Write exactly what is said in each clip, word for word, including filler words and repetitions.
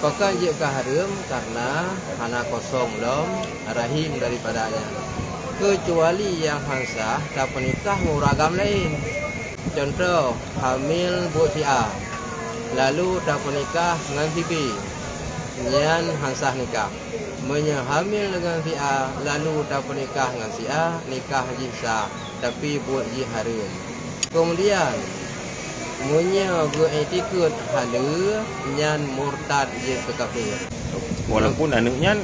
Pakon jeuet ka hareuem? Karena hana kosong lom rahim daripada nyan, keucuali nyang han sah tapeunikah ngon ureueng agam laén. Cuntoh, hamil buet si A, lalu tapeunikah ngon si B, nyan han sah nikah. Meunyoe hamil deungon si A, lalu tapeunikah ngon si A, nikah jih sah, tapi buet jih hareuem. Keumudian, meunyoe geuiktikeuet haleue, nyan murtad jeuet keu kafé. Walaupun aneuk nyan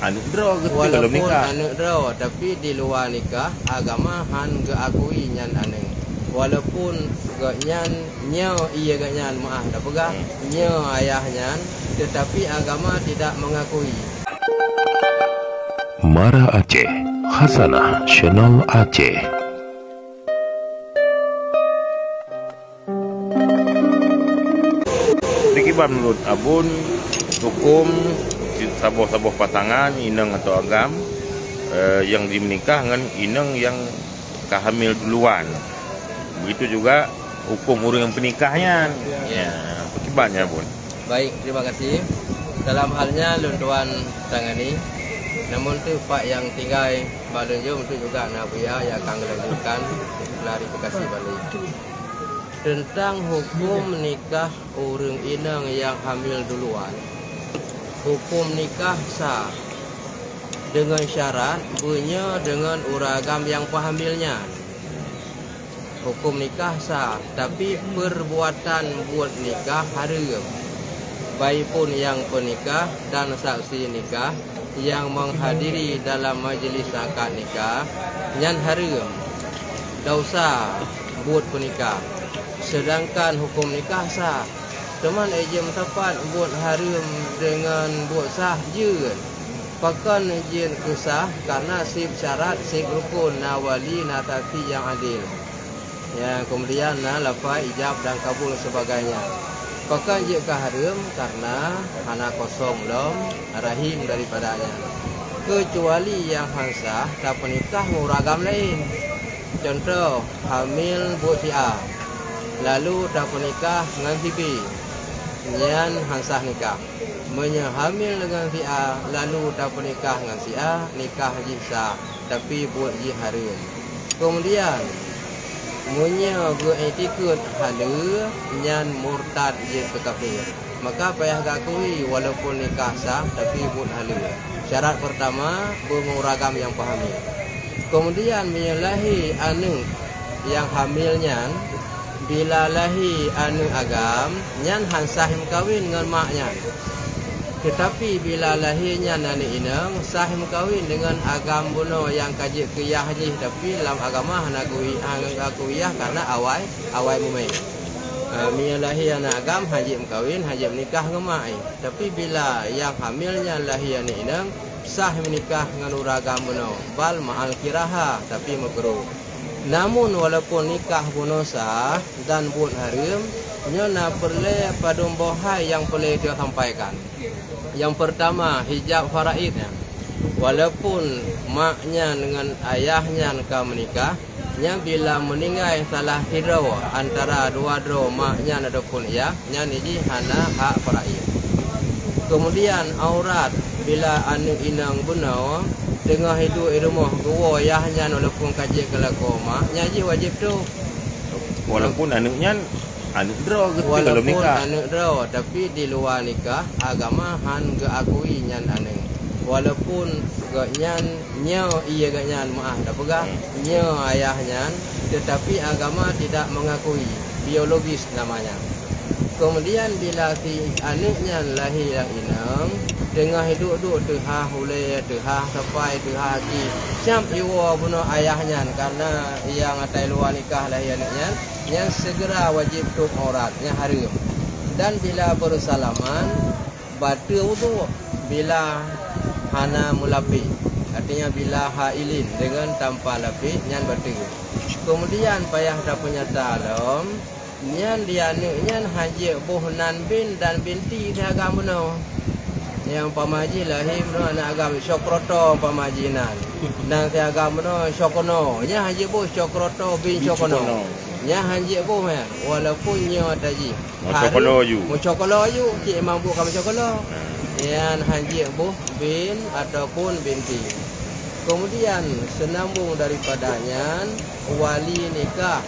aneuk droe geuti gohlom nikah. Walaupun aneuk droe, tapi di luwa nikah, agama han geuakui nyan aneuk. Walaupun gobnyan nyoe ie gobnyan, meu'ah tapeugah, hmm, nyoe ayah nyan, teutapi agama tidak mengakui. Mara Aceh, Khazanah Channel Aceh. Dikiban meunurot Abon, huköm saboh-saboh pasangan inong atau agam, eh, nyang jimeunikah ngon inong nyang ka hamil duluan. Begitu juga huköm ureuëng nyang peunikah nyan. Ya. Ya, pakriban nyan, Abon? Baik, terima kasih. Dalam hal nyan lôn tuan tangani. Namun teuk pat nyang tinggai bak lôn jom teuk juga na buya nyang akan geulanjutkan klarifikasi balik. Teuntang huköm nikah ureuëng inong nyang hamil duluan, huköm nikah sah deungon syarat beunyoe deungon ureuëng agam nyang peuhamil nyan. Huköm nikah sah, tapi peurbuatan buet nikah hareuem. Baik pun nyang peunikah dan saksi nikah nyang meuhadiri dalam majlis akad nikah, nyan hareuem, dosa buet peunikah. Seudangkan huköm nikah sah. Teuma ék jeuet meusapat buet hareuem deungon buet sah jeuet. Pakon jeuet keu sah? Karena seb syarat, seb rukon, na wali, na saksi nyang adil. Ya, keumudian na lafai ijab dan kabul seubagainya. Pakon jeuet ka hareuem? Karena hana kosong lom rahim daripada nyan, keucuali nyang han sah tapeunikah ngon ureuëng agam laén. Cuntoh, hamil buet si A, lalu tapeunikah ngon si B, nyan han sah nikah. Meunyoe hamil deungon si A, lalu tapeunikah ngon si A, nikah jih sah, tapi buet jih hareuem. Keumudian, meunyoe geuiktikeuet haleue, nyan murtad jeuet keu kafé. Maka payah geuakui walaupun nikah sah, tapi buet haleue. Syarat peurtama, beungon ureuëng agam nyang peuhamil. Keumudian, meunyoe lahé aneuk nyang hamil nyan, bila lahé aneuk agam, nyan han sah meukawen ngon mak nyan. Teutapi bila lahé nyan aneuk inong, sah meukawen deungon agam bunoe nyang ka jeuet keu yah jih, tapi lam agama hana geu-, hana geuakui yah karena awai, awai mumè. Ha, meunyoe lahé aneuk agam, han jeuet meukawen, han jeuet meunikah ngon mak jih. Tapi bila nyang hamil nyan lahé aneuk inong, sah meunikah ngon ureuëng agam bunoe, bal ma'al kiraha, tapi meukruh. Namun, walaupun nikah bunoe sah dan buet hareuem, nyoe na peureulée padum boh hai nyang peureulée teusampaikan. Nyang peurtama, hijab faraid nyan. Walaupun mak nyan ngon ayah nyan ka meunikah, nyan bila meuninggai salah sidroe antara dua droe mak nyan ataupun ayah, nyan jih hana hak faraid. Keumudian aurat bila aneuk inong bunoe teungoh hiduek i rumoh geuwoe yah nyan walaupun ka jeuet keu lakoe mak, nyan jih wajéb tôb. Walaupun aneuk nyan aneuk droe geuti gohlom nikah. Walaupun aneuk droe, tapi di luwa nikah, agama han geuakui nyan aneuk. Walaupun gobnyan nyoe ie gobnyan, meu'ah tapeugah, hmm, nyoe ayah nyan, teutapi agama tidak mengakui, biologis namanya. Keumudian bila si aneuk nyan lahé lam inong, teungoh iduek-duek teuhah ulée, teuhah sapai, teuhah aki, siab iwoe bunoe ayah nyan, karena nyang ata i luwa nikah lahé aneuk nyan, nyan seugera wajéb tôb aurat, nyan hareuem. Dan bila beusalaman, bateue wudhu bila hana meulapéh, artinya bila hailin deungon tanpa lapéh, nyan bateue. Keumudian payah tapeunyata lom, nyan di aneuk nyan han jeuet boh nan bin dan binti si agam bunoe. Nyang umpama jih lahé bunoe aneuk agam Syokroto umpama jih nan. Nan si agam bunoe Syokono. Nyan han jeuet boh Syokroto bin Syokono. Nyan han jeuet boh nyan, walaupun nyoe ata jih. Meucokolo aju. Meucokolo aju, cit imam buet ka meucokolo. Ha. Nyan han jeuet boh bin ataupun binti. Kemudian, seunambong daripada nyan, wali nikah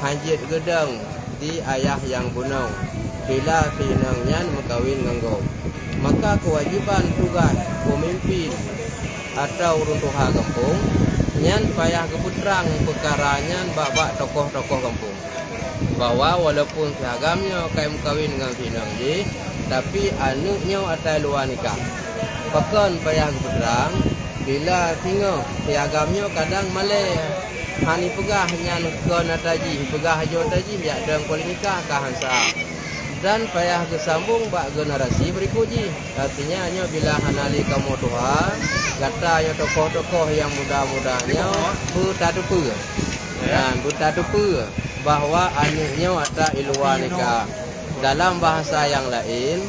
han jeuet geudong di ayah nyang bunoe bila si inong nyan meukawen ngon gob. Maka keuwajéban tugaih peumimpin atawa ureuëng tuha gampông nyan payah geupeutrang peukara nyan bak-bak tokoh-tokoh gampông, bahwa walaupun si agam nyoe ka meukawen ngon si inong jih, tapi aneuëk nyoe ata luwa nikah. Pakon payah geupeutrang? Bila singoh si agam nyoe kadang malée, han ipeugah nyan kon ata jih, ipeugah ajoe ata jih, jak dong poh nikah ka han sah. Dan payah geusambong bak generasi beurikot jih. Artinya, nyoe bila hana lé kamoe tuha, gata nyoe tokoh-tokoh nyang muda-muda nyoe beutateupeue. Dan beutateupeue bahwa aneuëk nyoe ata i luwa nikah. Dalam bahasa nyang laén,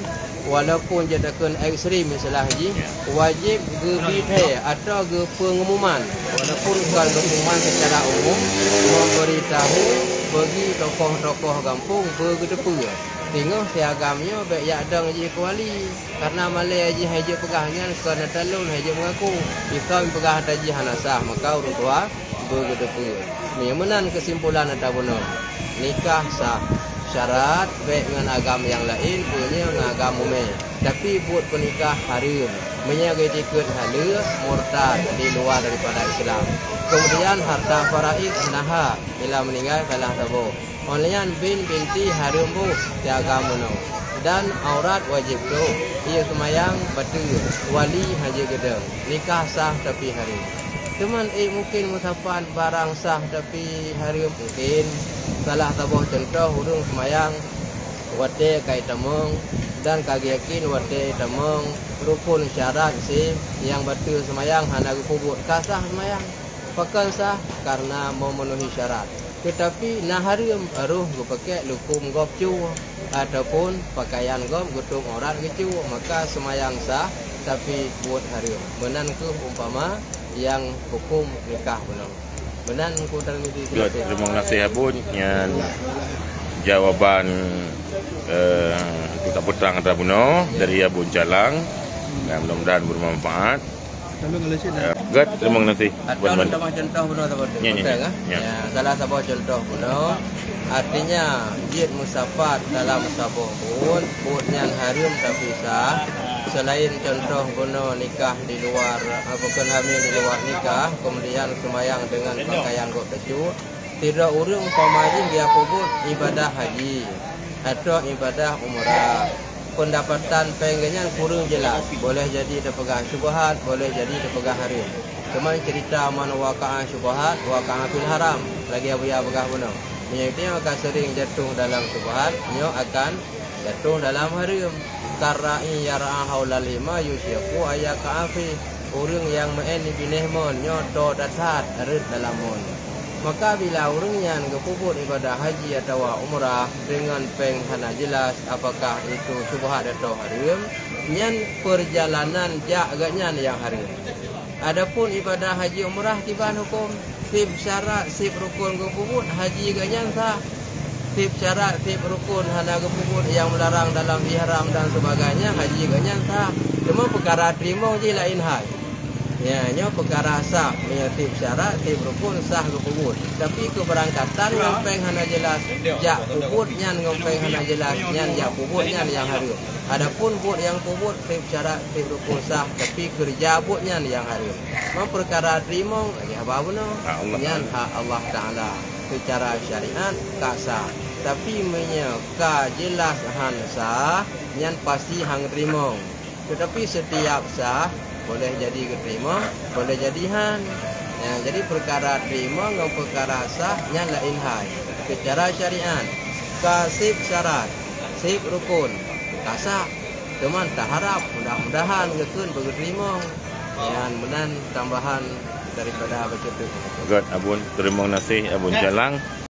walaupun jeuet takheun ekstrem istilah jih, wajéb geubri thée atau geupeungumuman, walaupun kon geupeungumuman secara umum, memberitahu bagi tokoh-tokoh gampông beugeuteupeue. Singoh si agam nyoe bék jak dong jih keu wali, karena malée jih hai jeuet peugah nyan kon ata lôn, hai jeuet meungaku. Isom peugah ata jih hana sah, maka ureuëng tuha beugeuteupeue. Meunyoe meunan keusimpulan ata bunoe, nikah sah. Syarat bék ngon agam nyang laén, peue nyoe ngon agam umé. Tapi buet peunikah hareuem. Meunyoe geutikeuet haleue, murtad, di luwa daripada Islam. Keumudian harta faraid naha, bila meuninggai salah saboh. Óh lheueh nyan bin binti hareuem boh, si agam bunoe. Dan aurat wajéb tôh, ie seumayang bateue, wali han jeuet geudong, nikah sah tapi hareuem. Teuma ék mungken meusapat barang sah tapi hareuem mungken. Salah saboh cuntoh ureuëng seumayang watée ka itamong dan ka geuyakin watée itamong rukon syarat se nyang bateue seumayang hana geupeubuet, ka sah seumayang. Pakon sah? Karena memenuhi syarat. Teutapi na hareuem roh geupakék lukum gob cue ataupun pakaian gob geutôb aurat geucue, maka seumayang sah, tapi buet hareuem. Meunan kheueh umpama nyang huköm nikah bunoe. Meunan Teungku Tarmizi. Good, teurimong gaséh Abon nyan jawaban, eh, untuk tapeutrang atra bunoe dari Abon Calang. Dan mudah-mudahan bermanfaat. Tolong leucet dah. Eh, good, teurimong gaséh. Atau Abon. Contoh bunoe saboh. Ya, ya, betul, ya, kan? Ya. Ya, salah saboh contoh bunoe. Artinya, jeuet meusapat dalam saboh buet, buet nyan hareuem tapi sah. Selain contoh bunoe nikah di luar, eh, bukan hamil di luar nikah, kemudian seumayang dengan pakaian gob teucue. Sidroe ureuëng umpama jih geupeubuet ibadah haji atau ibadah umrah, pendapatan péng geuhnyan kureueng jelas, boleh jadi teupeugah syubhat, boleh jadi teupeugah hareuem. Teuma cerita man waqa'a syubhat, waqa'a fil haram, lagée Abuya peugah bunoe. Meunyoe ka seuring jatuh dalam syubhat, nyoe akan jatuh dalam hareuem. Karra'i yar'a haulal hima yusyiku ayyaqa'a fi. Ureuëng nyang meu'en di binéh mon nyoe toe that-that rhot dalam mon. Maka bila ureuëng nyan geupeubuet ibadah haji atawa umrah deungon péng hana jelas apakah itu syubhat atau hareuem, nyan peurjalanan jak geuhnyan nyang hareuem. Adapun ibadah haji umrah kiban huköm, seb syarat, seb rukon geupeubuet, haji geuhnyan sah. Seb syarat, seb rukon hana geupeubuet nyang meularang dalam ihram dan sebagainya, haji geuhnyan sah. Teuma peukara teurimong jih laén hai. Ya, nyoe peukara sah, meunyoe seb syarat, seb rukon sah geupeubuet. Tapi keubeurangkatan ngon péng hana jelas, jak peubuet nyan ngon péng hana jelas, nyan jak peubuet nyan nyang hareuem. Adapun buet nyang peubuet seb syarat, seb rukon sah, tapi keureuja buet nyan nyang hareuem. Meunyoe peukara teurimong, lagée haba bunoe. Hak Allah Taala. Nyan hak Allah Taala. Seucara syariat ka sah. Tapi meunyoe ka jelas han sah, nyan pasti han geuteurimong. Teutapi setiap sah, boleh jadi geuteurimong, boleh jadi han. Ya, jadi peukara teurimong ngon peukara sah nyan laén hai. Seucara syariat, ka seb syarat, seb rukon, ka sah. Teuma taharab mudah-mudahan geukheun beugeuteurimong. Nyan meunan tambahan daripada bacut. Gét Abon, teurimong gaséh Abon Calang.